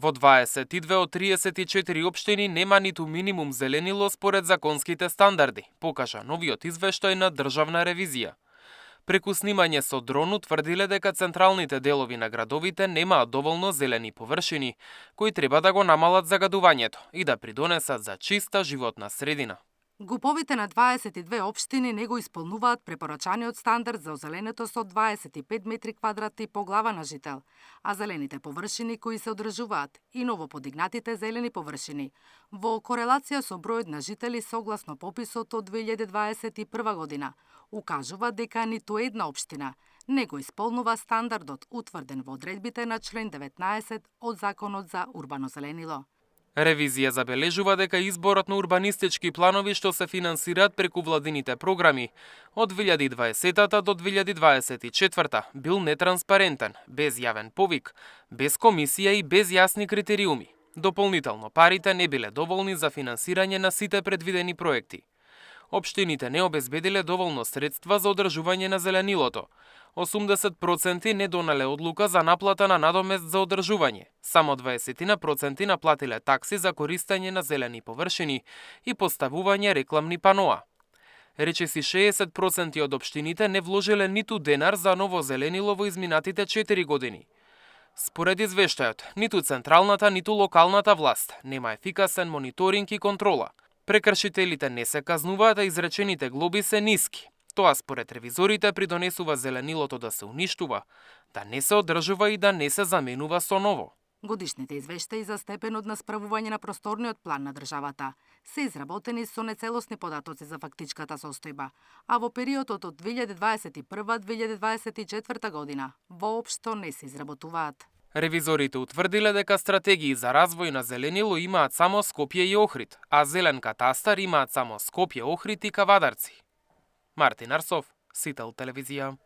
Во 22 од 34 општини нема ниту минимум зеленило според законските стандарди, покажа новиот извештај на Државна ревизија. Преку снимање со дрон утврдиле дека централните делови на градовите немаат доволно зелени површини, кои треба да го намалат загадувањето и да придонесат за чиста животна средина. ГУП-овите на 22 општини не го исполнуваат препорачаниот стандард за озеленето со 25 метри квадратни по глава на жител, а зелените површини кои се одржуваат и новоподигнатите зелени површини во корелација со бројот на жители согласно пописот од 2021 година укажува дека ниту една општина не го исполнува стандардот утврден во одредбите на член 19 од Законот за урбано зеленило. Ревизија забележува дека изборот на урбанистички планови што се финансираат преку владините програми од 2020 до 2024 бил нетранспарентен, без јавен повик, без комисија и без јасни критериуми. Дополнително, парите не биле доволни за финансирање на сите предвидени проекти. Општините не обезбедиле доволно средства за одржување на зеленилото. 80% не донале одлука за наплата на надомест за одржување. Само 20% наплатиле такси за користење на зелени површини и поставување рекламни паноа. Речиси 60% од општините не вложиле ниту денар за ново зеленило во изминатите 4 години. Според извештајот, ниту централната, ниту локалната власт нема ефикасен мониторинг и контрола. Прекршителите не се казнуваат, а изречените глоби се ниски. Тоа според ревизорите придонесува зеленилото да се уништува, да не се одржува и да не се заменува со ново. Годишните извештаи за степенот на справување на просторниот план на државата се изработени со нецелосни податоци за фактичката состојба, а во периодот од 2021-2024 година воопшто не се изработуваат. Ревизорите утврдиле дека стратегии за развој на зеленило имаат само Скопје и Охрид, а зелен катастар имаат само Скопје, Охрид и Кавадарци. Мартин Арсов, Сител телевизија.